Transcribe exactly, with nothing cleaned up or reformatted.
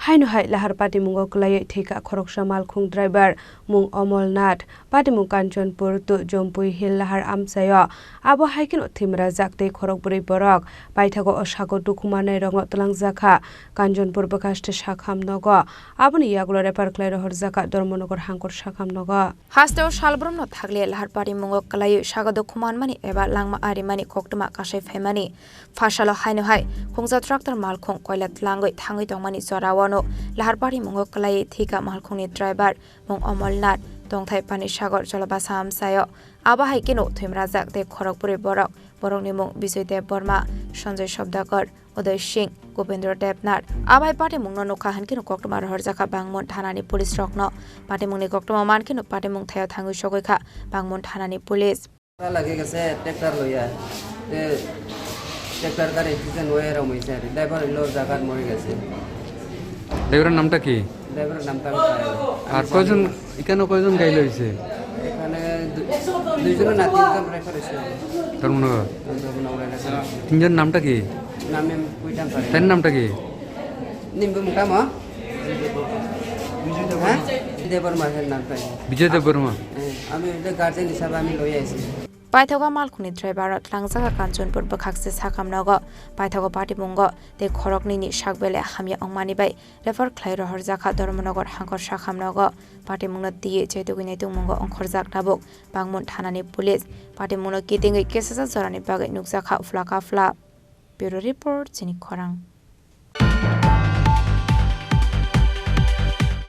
Haino hai lahar patimungo kwlaiwi thwikha khoroksa malkhung driver mung Omol Nath, patimung Kanchanpur to Jompui Hill lahar amchaio. Abo hai kheno thwimrajak tei khorokbrwi borok. Paithago o sago dukhu mannairokno twlangjakha Kanchanpur bwkhaste sakham nogo. Aboni yagulo refer khlai rohorjakha Dharmanagar hangkor sakham nogo. Hasteo salbrumno thakliya lahar patimungo kwlaiwi sago dukhu manmani eba langma arimani koktwma kasai phaimani. Phasalo haino hai khungsa tractor malkhung koila tlangwi thangwi tongmani jorao no lahar patimungo kwlaiwi thwikha malkhungni driver mung Omol Nath, tongthai Panisagar jolabasa amchaio. Abo hai kheno thwimrajak tei khorokbrwi borok, borokni mung Bijoy Debbarma, Sanjay Sabdakar, Uday Singh, Gobindra Debnath. Abo hai patimungno nukha hwn kheno koktwma rohorjakha Bangmun thanani police rokno. Patimungni koktwma man kheno patimung thaio thangwi sogwi kha Bangmun thanani police. Lagi gese tractor loiya. Te tractor gari accident hoi aro moise. Driver lo jagat mori gese. ড্রাইভারের নামটা কি? Driver নাম তো আমি জানি না। আর কয়জন, এখানে কয়জন ঘাইল হয়েছে? এখানে দু-, দুইজন না তিনজন refer হয়েছে। ধর্মনগর। ধর্মনগর এলাকা। তিনজন নামটা কি? নাম আমি কইতাম পারি না। তার নামটা কি? নিম্বু মুকামো? হ্যাঁ? দেববর্মা এর নামটা। বিজয় দেববর্মা। হ্যাঁ, আমি ওদের গার্জেন হিসাবে আমি লই আইছি। Paithago malkhungni driver o tlangjak Kanchanpur bwkhakse sakham nogo. Paithago patimungo tei khoroknwini sakbele hamya wngmani bai refer khlai rohorjakha Dharmanagar hangkor sakham nogo. Patimungno twiwi chaitugwi naitukmungo ongkhorjak tabuk Bangmun thanani police. Patimungno kitingwi kesajak jorani bagwi nukjakha phla ka phla. Bureau Report, Chini Khorang.